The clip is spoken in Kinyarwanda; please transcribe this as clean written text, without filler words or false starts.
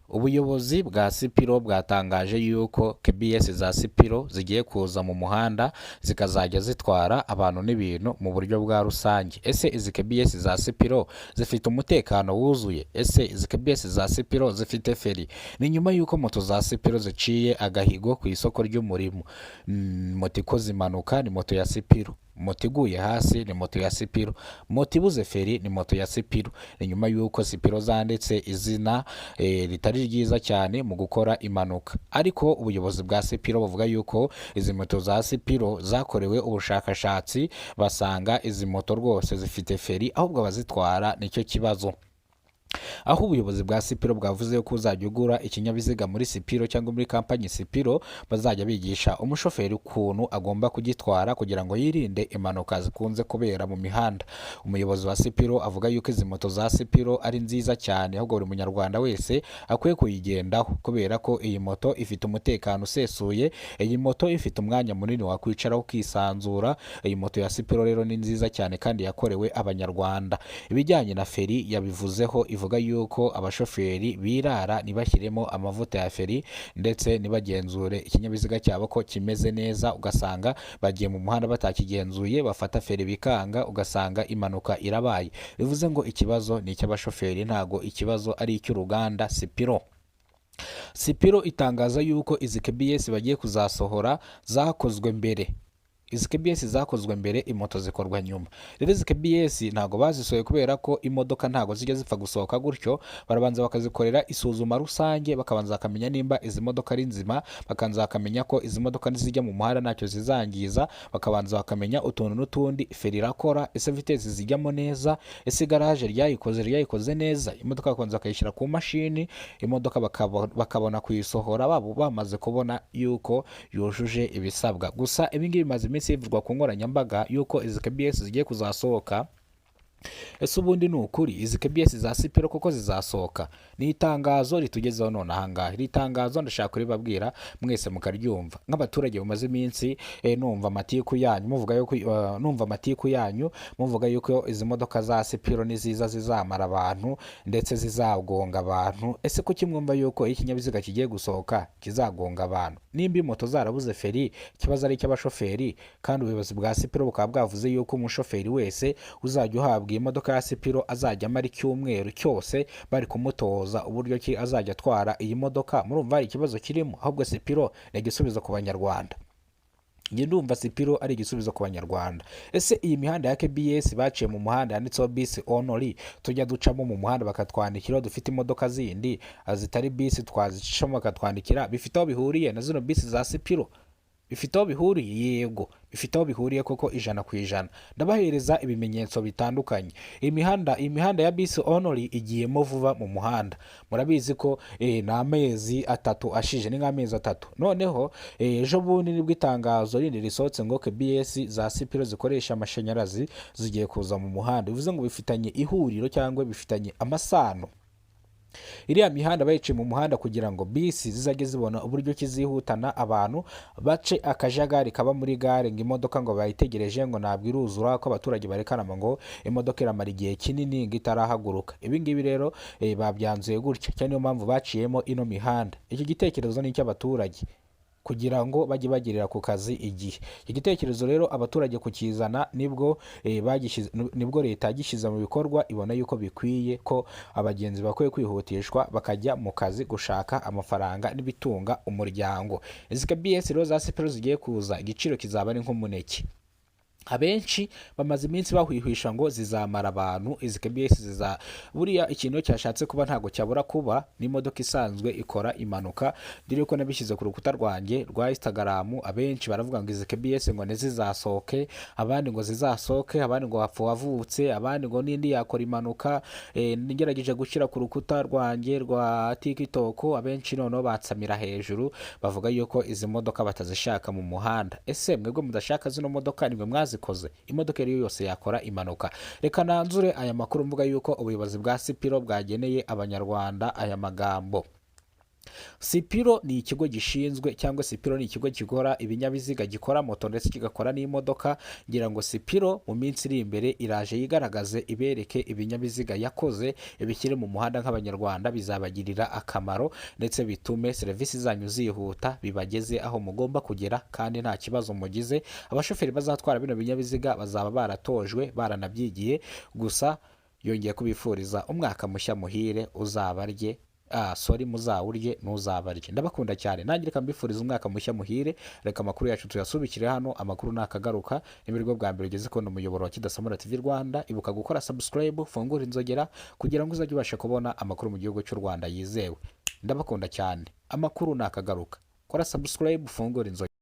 Ubuyobozi bwa Sipiro bwatangaje yuko KBS za Sipiro zigiye kuza mu muhanda, zikazajya zitwara abantu n'ibintu mu buryo bwa rusange. Ese izi KBS za Sipiro zifite umutekano wuzuye? Ese izi KBS za Sipiro zifite feri? Ni nyuma y'uko moto za Sipiro ziciye agahigo ku isoko ry'umurimo. Moto ikoze impanuka ni moto ya Sipiro, moto iguye hasi ni moto ya Sipiro, moto ibuze feri ni moto ya Sipiro. Ni nyuma y'uko Sipiro zanditse izina ritari ryiza cyane mu gukora impanuka, ariko ubuyobozi bwa Sipiro buvuga yuko izi moto za Sipiro zakorewe ubushakashatsi, basanga izi moto rwose zifite feri, ahubwo abazitwara nicyo kibazo. Aho ubuyobozi bwa Sipiro bwavuze ko uzajya ugura ikinyabiziga muri Sipiro cyangwa muri kampanyi Sipiro, bazajya bigisha umushoferi ukuntu agomba kugitwara kugira ngo yirinde impanuka zikunze kubera mu mihanda. Umuyobozi wa Sipiro avuga yuko izi moto za Sipiro ari nziza cyane, ahubwo buri munyarwanda wese akwiye kuyigendaho, kubera ko iyi moto ifite umutekano usesuye. Iyi moto ifite umwanya munini wakwicaraho ukisanzura. Iyi moto ya Sipiro rero ni nziza cyane kandi yakorewe Abanyarwanda. Ibijyanye na feri yabivuzeho, ivuga yuko abashoferi birara ntibashyiremo amavuta ya feri, ndetse ntibagenzure ikinyabiziga cyabo ko kimeze neza, ugasanga bagiye mu muhanda batakigenzuye, bafata feri bikanga, ugasanga impanuka irabaye. Bivuze ngo ikibazo ni icy'abashoferi, ntago ikibazo ari icy'uruganda Sipiro. Sipiro itangaza yuko izi KBS bagiye kuzasohora zakozwe mbere. Izi KBS zakozwe mbere, imoto zikorwa nyuma. Rero izi KBS ntabwo bazisohoye kubera ko imodoka ntabwo zijya zipfa gusohoka gutyo. Barabanza bakazikorera isuzuma rusange, bakabanza bakamenya nimba izi modoka ari nzima, bakabanza bakamenya ko izi modoka nizijya mu muhanda ntacyo zizangiza, bakabanza bakamenya utuntu n'utundi: feri irakora, ese vitesse zijyamo neza, ese igaraje ryayikoze ryayikoze neza? Imodoka bakabanza bakayishyira ku mashini, imodoka bakabona kuyisohora babo bamaze kubona yuko yujuje ibisabwa. Gusa ibi ngibi bimaze iminsi bivugwa ku nkoranyambaga yuko izi KBS zigiye kuzasohoka. Ese ubundi ni ukuri, izi KBS za Sipiro koko zizasohoka? Ni itangazo ritugezeho none ahangaha. Iri tangazo ndashaka kuribabwira mwese mukaryumva nk'abaturage bamaze iminsi numva amatiku yanyu muvuga yuko numva amatiku yanyu muvuga yuko izi modoka za Sipiro niziza zizamara abantu, ndetse zizagonga abantu. Ese kuki mwumva yuko iyo ikinyabiziga kigiye gusohoka kizagonga abantu? Nimba moto zarabuze feri, ikibazo ari icy'abashoferi, kandi ubuyobozi bwa Sipiro bukaba bwavuze yuko umushoferi wese uzajya uhabwa iyi modoka ya Sipiro azajya amara icyumweru cyose bari kumutoza uburyo ki azajya atwara iyi modoka, murumva hari ikibazo kirimo? Ahubwo Sipiro ni igisubizo ku Banyarwanda. Njye ndumva Sipiro ari igisubizo ku Banyarwanda. Ese iyi mihanda ya KBS baciye mu muhanda yanditseho bisi only, tujya ducamo mu muhanda bakatwandikira, dufite imodoka zindi zitari bisi twazicamo bakatwandikira, bifite aho bihuriye na zino bisi za Sipiro? Bifite aho bihuriye? Yego, bifite aho bihuriye koko, 100%. Ndabahereza ibimenyetso bitandukanye. Iyi mihanda ya bisi only igiyemo vuba mu muhanda. Murabizi ko ni amezi 3 ashije, ni nk'amezi 3. Noneho ejo bundi nibwo itangazo rindi risohotse ngo KBS za Sipiro zikoresha amashanyarazi zigiye kuza mu muhanda. Bivuze ngo bifitanye ihuriro cyangwa bifitanye amasano. Iriya mihanda bayiciye mu muhanda kugira ngo bisi zizajye zibona uburyo ki zihutana abantu, bace akajagari kaba muri gare, ngo imodoka ngo bayitegereje, ngo ntabwo iruzura, ko abaturage barekanama ngo imodoka iramara igihe kinini ngo itarahaguruka. Ibi ngibi rero babyanzuye gutya cyane, niyo mpamvu baciyemo ino mihanda. Iki gitekerezo ni icy'abaturage kugira ngo bajye bagirira ku kazi igihe. Iki gitekerezo rero abaturage kukizana nibwo nibwo leta yagishyize mu bikorwa, ibona yuko bikwiye ko abagenzi bakwiye kwihutishwa bakajya mu kazi gushaka amafaranga n'ibitunga umuryango. Izi KBS rero za Sipiro zigiye kuza, igiciro kizaba ari nk'umuneke. Abenshi bamaze iminsi bahwihwisha ngo zizamara abantu, izi KBS ziza. Buriya ikintu cyashatse kuba ntabwo cyabura kuba, n'imodoka isanzwe ikora impanuka. Dore ko nabishyize ku rukuta rwanjye rwa Instagram, abenshi baravuga ngo izi KBS ngo ntizizasohoke, abandi ngo zizasohoke, abandi ngo wapfa wavutse, abandi ngo n'indi yakora impanuka. Ngerageje gushyira ku rukuta rwanjye rwa TikTok, abenshi noneho batsamira hejuru, bavuga yuko izi modoka batazishaka mu muhanda. Ese mwebwe mudashaka zino modoka, nimwe mwazikoze? Imodoka iyo ari yo yose yakora impanuka. Reka nanzure aya makuru mvuga yuko ubuyobozi bwa Sipiro bwageneye Abanyarwanda aya magambo. Sipiro ni ikigo gishinzwe, cyangwa Sipiro ni ikigo gikora ibinyabiziga, gikora moto ndetse kigakora n'imodoka. Ngira ngo Sipiro mu minsi iri imbere iraje yigaragaze, ibereke ibinyabiziga yakoze, ibishyire mu muhanda. Nk'Abanyarwanda bizabagirira akamaro, ndetse bitume serivisi zanyu zihuta, bibageze aho mugomba kugera kandi nta kibazo mugize. Abashoferi bazatwara bino binyabiziga bazaba baratojwe, baranabyigiye. Gusa yongeye kubifuriza umwaka mushya muhire, uzabarye, sorry, muzawurye ntuzabarye. Ndabakunda cyane, nanjye reka mbifuriza umwaka mushya muhire. Reka amakuru yacu tuyasubikire hano, amakuru nakagaruka. Niba aribwo bwa mbere ugeze kubona umuyoboro wa Kidasamura TV Rwanda, ibuka gukora subscribe, fungura inzogera kugira ngo uzajye ubasha kubona amakuru mu gihugu cy'u Rwanda yizewe. Ndabakunda cyane, amakuru nakagaruka. Kora subscribe, fungura inzogera.